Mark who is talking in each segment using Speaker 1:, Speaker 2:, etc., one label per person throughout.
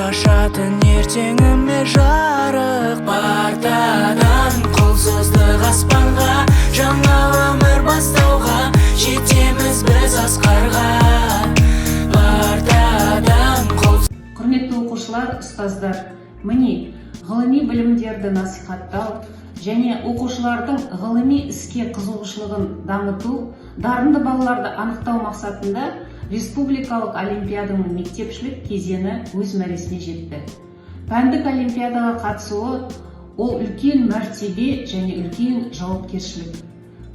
Speaker 1: Шашатын ертеңіме жарық. Партадан қол создық аспанға, жаңа өмір бастауға, жетеміз біз асқарға. Партадан қол
Speaker 2: Құрметті оқушылар, ұстаздар, міне, ғылыми білімдерді насихаттау және оқушылардың ғылыми іске қызығушылығын дамыту, дарынды балаларды анықтау мақсатында республикалық олимпиаданың мектепішілік кезеңі өз мәресіне жетті. Пәндік олимпиадаға қатысуы – ол үлкен мәртебе және үлкен жауапкершілік.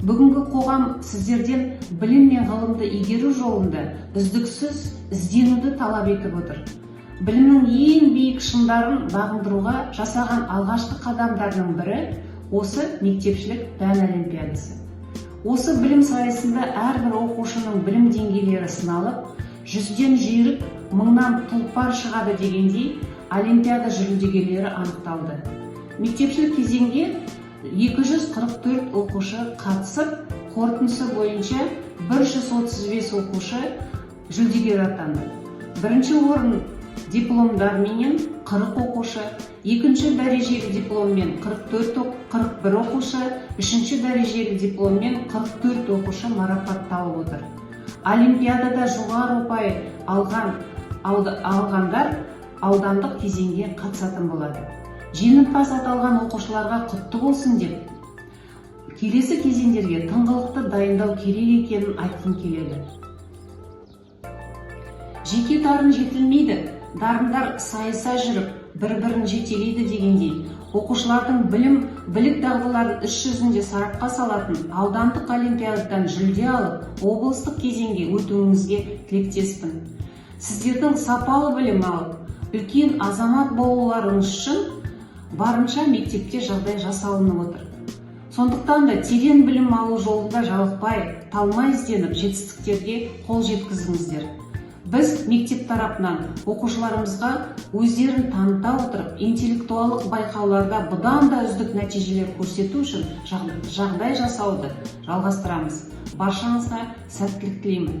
Speaker 2: Бүгінгі қоғам сіздерден білім мен ғылымды игеру жолында үздіксіз ізденуді талап етіп отыр. Білімнің ең биік шыңдарын бағындыруға жасаған алғашқы қадамдарының бірі – осы мектепішілік пән олимпиадасы. Осы білім сайысында әрбір оқушының білім деңгейлері сыналып, 100-ден жүйрік, 1000-нан тұлпар шығады дегендей, олимпиада жүлдегерлері анықталды. Мектепішілік кезеңге 244 оқушы қатысып, қорытындысы бойынша 135 оқушы жүлдегер атанды. Бірінші орын дипломдарменен 40 оқушы, екінші дәрежелі дипломмен 44, 41 оқушы, үшінші дәрежелі дипломмен 44 оқушы марапатталып отыр. Олимпиадада жоғары ұпай алғандар аудандық кезеңге қатысатын болады. Жеңімпаз аталған оқушыларға құтты болсын деп, келесі кезеңдерге тыңғылықты дайындау керек екенін айтқым келеді. Жеке дарын жетілмейді, дарындар сайыса жүріп, бір бірін жетелейді дегендей, оқушылардың білім, білік дағдыларын іс жүзінде сарапқа салатын аудандық олимпиададан жүлде алып, облыстық кезеңге өтуіңізге тілектеспін. Сіздердің сапалы білім алып, үлкен азамат болуларыңыз үшін барынша мектепте жағдай жасалынып отыр. Сондықтан да терең білім алу жолында жалықпай, талмай ізденіп, жетістіктерге қол жеткізіңіздер. Біз мектеп тарапынан оқушыларымызға өздерін таныта отырып, интеллектуалдық байқауларда бұдан да үздік нәтижелер көрсету үшін жағдай жасауды жалғастырамыз. Баршаңызға сәттілік тілеймін.